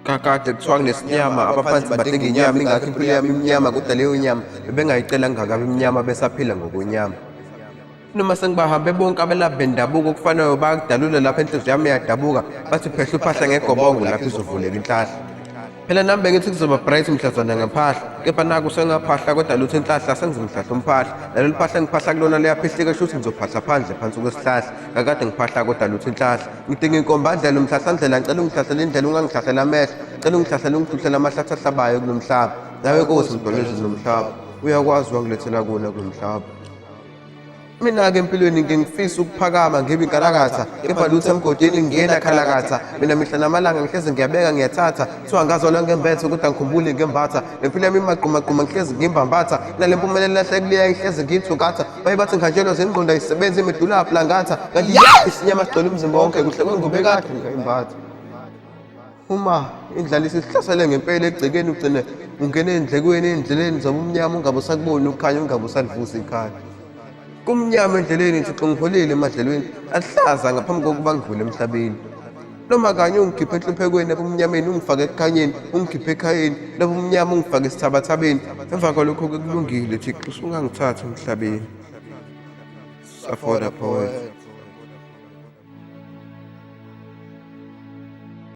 Kakade kuthiwa kunesinyama abaphansi badinga inyama ingakho impilo yami imnyama kodwa leyo nyama bebengayicela ngingakabi mnyama besaphila ngokwenyama. Noma sengibahambe bonke abelaphi bendabuko okufanayo bayakudalula lapho inhliziyo yami iyadabuka bathi phehla uphahla ngegobongo lapho izovuleka inhlahla. Phela nami bengithi kuzoba bright mhlazana ngiphahla kepha naku sengaphahla kodwa lutho inhlahla sengizohlahla umphahla nalolu phahla engiphahla kulona liyaphihlika shuthi ngizophahla phandle phansi kwesihlahla kakade ngiphahla kodwa lutho inhlahla ngidinga inkombandlela umhlahlandlela ngicela ungihlahlela indlela ungangihlahlela amehlo ngicela ungihlahlela ungihluhlela amahlathi ahlabayo kulo mhlaba nawe nkosi mdolezulu nomhlaba uyakwazi wangilethela kona kulo mhlaba. Mina-ke empilweni ngingifisa ukuphakama ngibe inkalakatha kepha lutho emgodini ngingena khalakatha mina mihla namalanga ngihlezi ngiyabeka ngiyathatha kuthiwa ngazalwa ngembethe kodwa ngikhumbule ngembatha le mpilo yami imagqumagquma ngihlezi ngimbambatha nale mpumelelo lahlekuleya ngihlezi ngiyithukatha baye bathi ngihanjelwa zengqondo ayisebenzi imidula aplangatha kanti ya isinyama sigcwele umzimba wonke kuhle kwengubo ekade ngayimbatha. Uma indlala isihlasele ngempela egcekeni ugcine ungena ey'ndlekweni ey'ndleleni zobumnyama ungabe usakuboni ukukhanya ungabe usalivusa ikhaya. Kumnyama endleleni Thixo ngiholile emadlelweni aluhlaza ngaphambi kokuba ngidlule emhlabeni. Noma kanye ungikhiphe enhluphekweni ebumnyameni ungifake ekukhanyeni ungikhiphe ekhayeni lobumnyama ungifake esithabathabeni emva kwalokho-ke kulungile Thixo usungangithatha emhlabeni. Safoda poet.